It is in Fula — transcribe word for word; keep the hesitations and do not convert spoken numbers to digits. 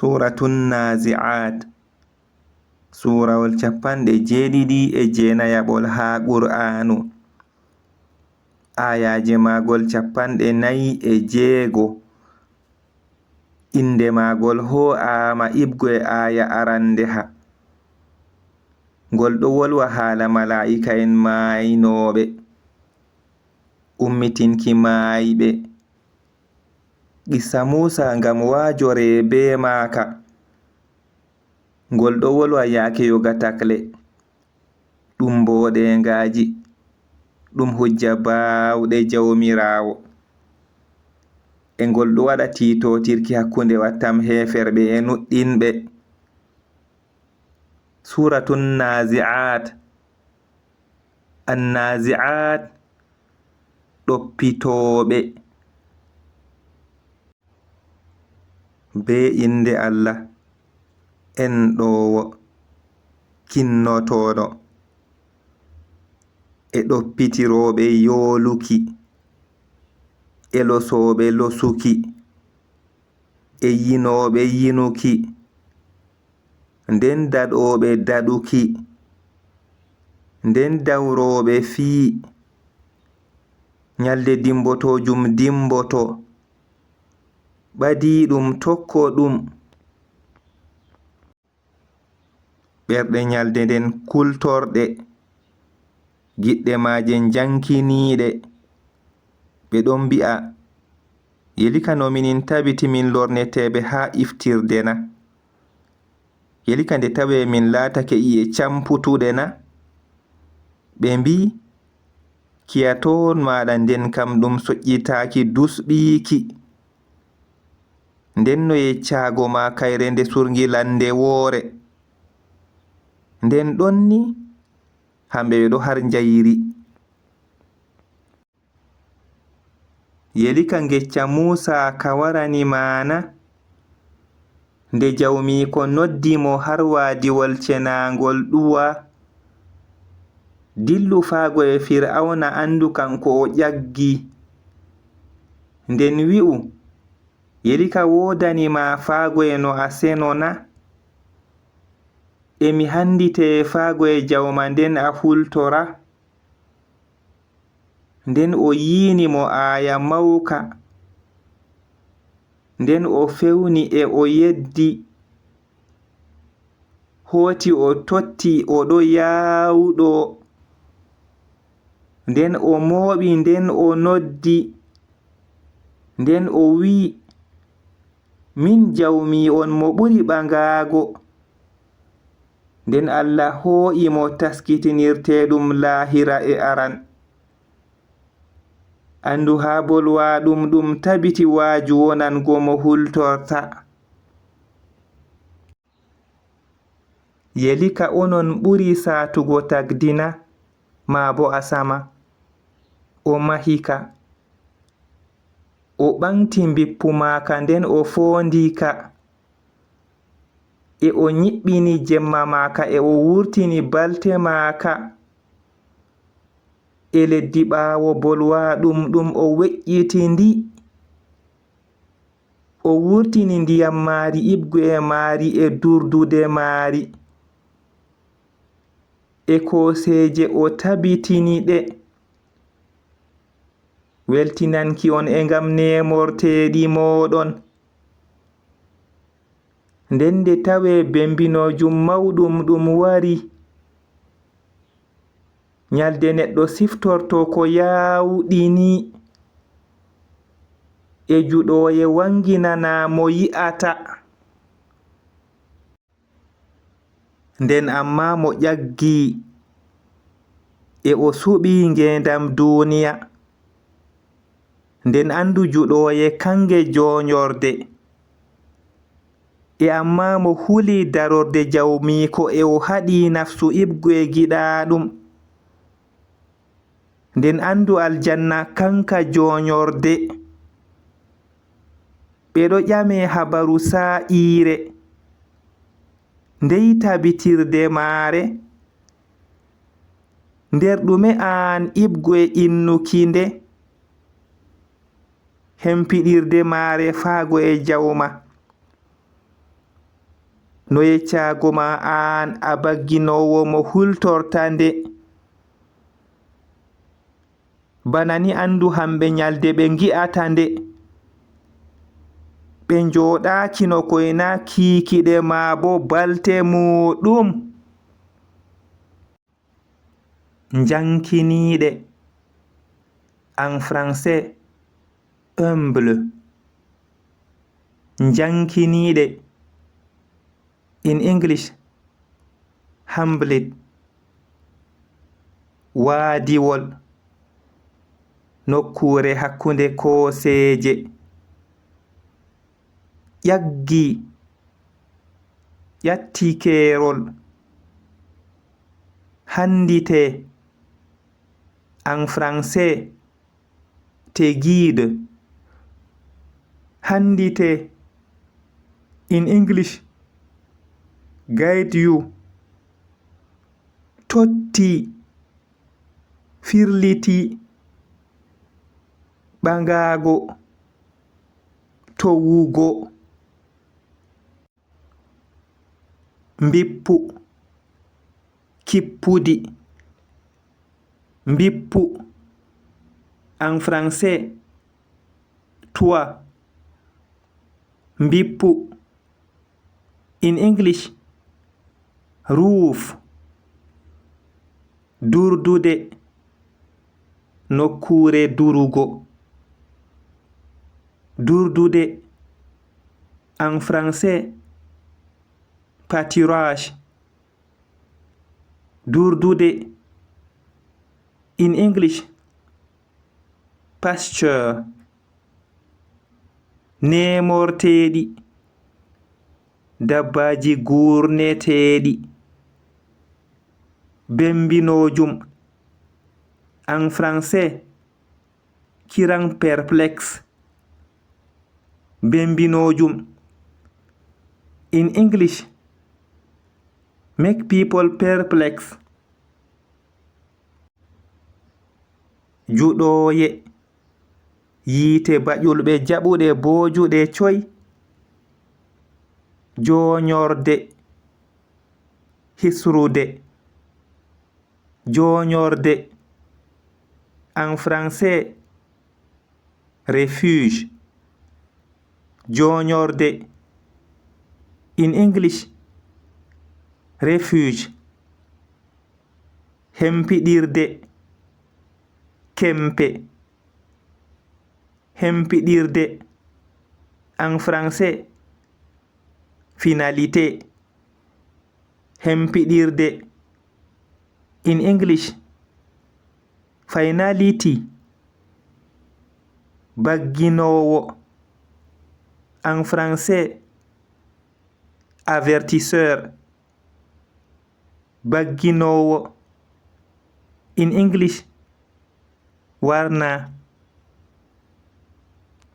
Suuratun Naazi'aat, suurawol cappanɗe jeeɗiɗi e jeenayaɓol haa Qur'aanu, aayaaje maagol cappanɗe nayi e jeego. Innde maagol hoo'aama iɓgo e aaya arandeha. Ngol ɗo wolwa haala malaa'ika'en maaynooɓe, ummitinki maayɓe. Qissa Muusa ngam waajoree bee maaka. Ngol ɗo wolwa yaake yoga takle. Ɗum mbooɗeeŋgaaji. Ɗum hujja baawɗe Jawmiraawo. E ngol ɗo waɗa tiitootirki hakkunde wattam heeferɓe e nuɗɗinɓe. Suuratun Naazi'aat. Annaazi'aat, ɗoppitooɓe. Bee innde Allah, enɗoowo, kinnotooɗo, e ɗoppitirooɓe yooluki, e losooɓe losuki, e yinooɓe yinuki, nden daɗooɓe daɗuki, nden dawrooɓe fii, nyalde dimbotoojum dimboto, ɓadiiɗum tokko ɗum. Ɓerɗe nyalde nden kultorɗe, giɗɗe maaje njankiniiɗe. Ɓe ɗon mbi'a, "Yelika no minin tabiti min lorneteeɓe haa iftirde na? Yelika nde tawee min laatake i'e camputuɗe na?" Ɓe mbi'i, "Kiya toon maaɗa nden kam ɗum soƴƴitaaki dusɓiiki." Nden no yeccaago ma kayre nde surngilande woore. Nden ɗon ni, hamɓe ɓe ɗo har njayri. Yelika ngecca Muusa ka warani maana, nde Jawmiiko noddi mo har waadiwol cenaaŋgol Ɗuwa, "Dillu faago e Fir'awna, anndu kanko o ƴaggi. Nden wi'u, 'Yelika woodani ma faago e no a seno na? E mi hanndite faago e Jawma nden a hultora?'" Nden o yiini mo aaya mawka. Nden o fewni e o yeddi. Hooti o totti o ɗo yaawuɗo. Nden o mooɓi, nden o noddi. Nden o wi'i, "Min Jawmi on mo ɓuri ɓaŋgaago." Nden Allah hoo'i mo taskitinirteeɗum laahira e aran. Anndu haa bolwaaɗum ɗum tabiti waaju wonango mo hultorta. Yelika onon ɓuri saatugo tagdi na, maa bo asama? O mahi ka. O ɓaŋgti mbippu maaka, nden o foondi ka. E o nyiɓɓini jemma maaka, e o wurtini balte maaka e leddi ɓaawo bolwaaɗum ɗum, o weƴƴiti ndi. O wurtini ndiyam maari, iɓgo e maari e durdude maari. E kooseeje o tabitini ɗe. Weltinanki on e ngam neemorteeɗi mooɗon. Nden nde tawee bembinoojum mawɗum ɗum wari. Nyalde neɗɗo siftorto ko yaawɗini, e juɗooye waŋginanaa mo yi'ata. Nden ammaa mo ƴaggi, e o suɓi ngeendam duuniya. Nden anndu juɗooye kaŋge joonyorde. E ammaa mo huli darorde Jawmiiko, e o haɗi nafsu iɓgo e giɗaaɗum. Nden anndu aljanna kaŋka joonyorde. Ɓe ɗo ƴame habaru saa'iire. Ndey tabitirde maare? Nder ɗume aan iɓgo e innuki nde? Hempiɗirde maare faago e Jawma. No yeccaago ma aan a bagginoowo mo hultorta nde. Bana ni anndu hamɓe nyalde ɓe ngi'ata nde. Ɓe njooɗaaki no koy na kiikiɗe maa bo balte muuɗum. Njankiniiɗe. En français, humble. Njankiniiɗe. In English, hamlet. Waadiwol. Nokkuure hakkunde kooseeje. Ƴaggi. Ƴatti keerol. Hanndite. En français, tegiiɗo. Hanndite. In English, guide you. Totti. Firliti. Ɓaŋgaago. Towugo. Mbippu. Kippudi. Mbippu. En français, toit. Mbippu. In English, roof. Durdude. Nokkuure durugo. Durdude. En français, pâturage. Durdude. In English, pasture. Neemorteeɗi. Dabbaaji guurneteeɗi. Bembinoojum. En français, kiran perplexe. Bembinoojum. In English, make people perplex. Juɗooye. Yiite baƴulɓe jaɓuɗe boojuɗe coy. Jooñorde. Hisrude. Jooñorde. En français, refuge. Jooñorde. In English, refuge. Hempiɗirde. Kempe. Hempiɗirde. En français, finalité. Hempiɗirde. In English, finality. Bagginoowo. En français, avertisseur. Bagginoowo. In English, warner.